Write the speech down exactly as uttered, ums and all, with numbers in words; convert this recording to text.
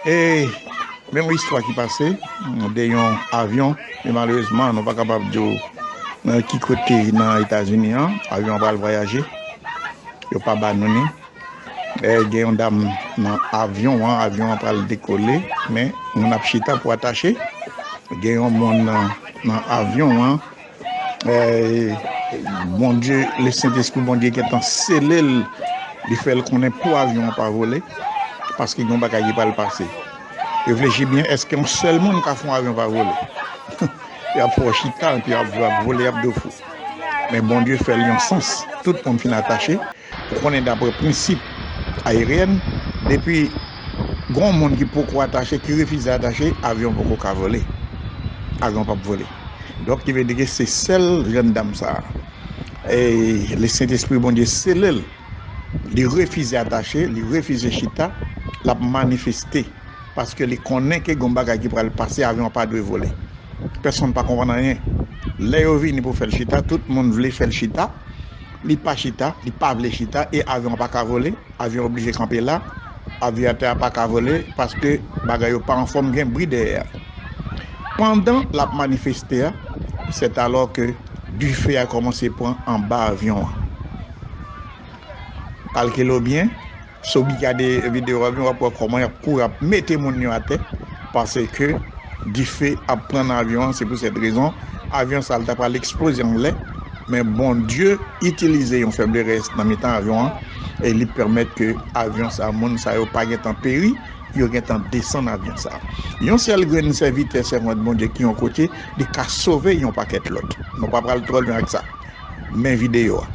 E menm istwa ki pase de yon avyon, e malerezman, nou pa kapab di w nan ki kote nan Etazini an, avyon an pral vwayaje. Yo pa ba nou ni. E gen yon dam nan avyon an, avyon an pral dekole, men moun ap chita pou atache. Gen yon moun nan, nan avyon an, e, Bondye, le Sentespri Bondye gentan sele l, li fè l konnen pou avyon an pa vole, paske gen yon bagay ki pral pase. Reflechi byen, èske yon sèl moun ka fè yon avyon pa vole? Y ap fè w chita, epi y ap, y ap vole, y ap di w fou. Men Bondye fè l yon sans. Tout moun fin atache. Ou konnen, dapre prensip ayeryèn, depi gon moun ki poko atache, ki refize atache, avyon poko ka vole. Avyon p ap vole. Donk, ki vle di ke se sèl jèn dam sa a. E le Sentespri Bondye sele l. Li refize atache, li refize chita, l ap manifeste. Paske li konnen ke gon bagay ki pral pase, avyon an pa dwe vole. Pèsonn pa konprann anyen. Lè yo vini pou fè l chita, tout moun vle fè l chita. Li pa chita, li pa vle chita, e avyon an pa ka vole. Avyon an oblije kanpe la. Avyatè a pa ka vole, paske bagay yo pa anfòm, gen bri dèyè a. Pandan l ap manifeste a, c'est alors que dife a kòmanse pran anba avyon an. Kalkile w byen, si w gade videyo a byen, w ap wè kòman y ap kouri ap mete moun yo atè, paske dife ap pran nan avyon an. Se pou sèt rezon, avyon sa a, l ta pral eksploze anlè, men Bondye itilize yon fèblès nan mitan avyon an, e li pèmèt ke avyon sa a, moun sa yo pa gentan peri, yo gentan desann avyon sa a. Yon sèl grenn sèvitè, sèvant Bondye ki yon kote, li ka sove yon pakèt lòt. Nou pa pral twò lwen ak sa. Men videyo a.